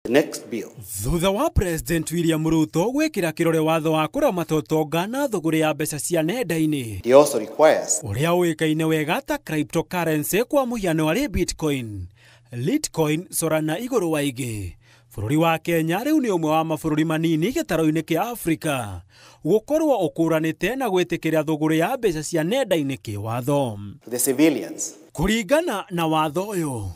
Next bill. Thutha wa President William Ruto gwĩkĩra kĩrore watho wa kũramata ũtonga na thũgũrĩ ya mbeca cia nenda-inĩ, It also requires ũrĩa ũĩkaine wega ta cryptocurrency, kwa mũhiano arĩ Bitcoin, Litecoin, Solana igũrũ wa ingĩ, bũrũri wa Kenya rĩu nĩ ũmwe wa mabũrũri manini gĩtaro-inĩ kĩa Afrika gũkorwo ũkũranĩte na gwĩtĩkĩra thũgũrĩ ya mbeca cia nenda-inĩ kĩwatho. To the civilians. Kũringana na watho ũyũ,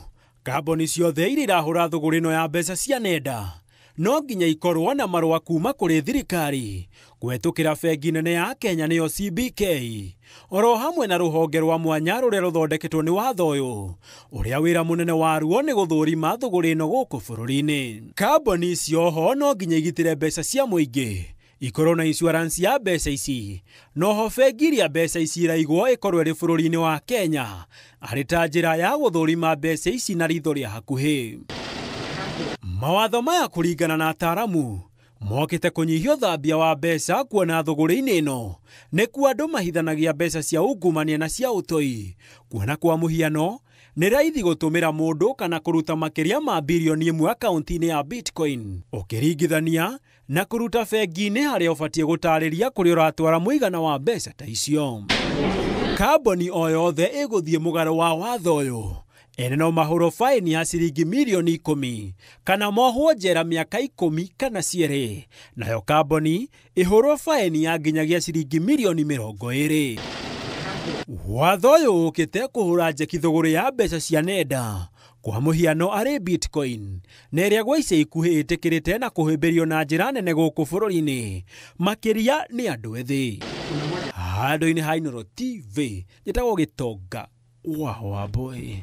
kambuni ciothe iria irahũra thũgũrĩ ĩno ya mbeca cia nenda no nginya ikorwo na marũa kuma kũrĩ thirikari kũhetũkĩra bengi nene ya Kenya, nĩyo CBK, oro hamwe na rũhonge rwa mwanya rũrĩa rũthondeketwo nĩ watho ũyũ, ũrĩa wĩra mũnene waruo nĩ gũthũrima thũgũrĩ ĩno gũkũ bũrũri-inĩ. Kambuni icio ho no nginya igitĩre mbeca cia mũingĩ, ikorwo na insurance ya mbeca ici, noho bengi iria mbeca ici iraigwo ĩkorwo ĩrĩ bũrũri-inĩ wa Kenya, arĩ ta njĩra ya gũthũrima mbeca ici na ritho rĩa hakuhĩ. Mawatho maya, kũringana na ataaramu, mokĩte kũnyihia ũthambia wa mbeca, kuona thũgũrĩ-inĩ ĩno nĩkuo andũ mahithanagia mbeca cia ungumania na cia ũtoi, kuona kwa mũhiano nĩ raithi gũtũmĩra mũndũ kana kũruta makĩria ma 1 birioni akaunti-inĩ ya Bitcoin ũkĩringithania na kũruta bengi-inĩ harĩa ũbatiĩ gũtarĩria kũrĩa ũratwara mũigana wa mbeca ta icio. Kambuni o yothe ĩgũthiĩ mũgarũ wa watho ũyũ, ene no mahũrwo faini ya ciringi 10 mirioni kana mohwo njera mĩaka 10 kana cierĩ, nayo kambuni ĩhũrwo faini ya nginyagia ciringi 20 mirioni. Watho ũyũ ũkĩte kũhũra njeki thũgũrĩ ya mbeca cia nenda, kwa mũhiano arĩ Bitcoin, na ĩrĩa gwa ica ikuhĩ ĩtĩkĩrĩte na kũhĩmbĩrio na njĩra nene gũkũ bũrũri-inĩ, makĩria nĩ andũ ethĩ. Handũ-inĩ ha Inooro TV, njĩtagwo Gĩtonga wa Wambũi.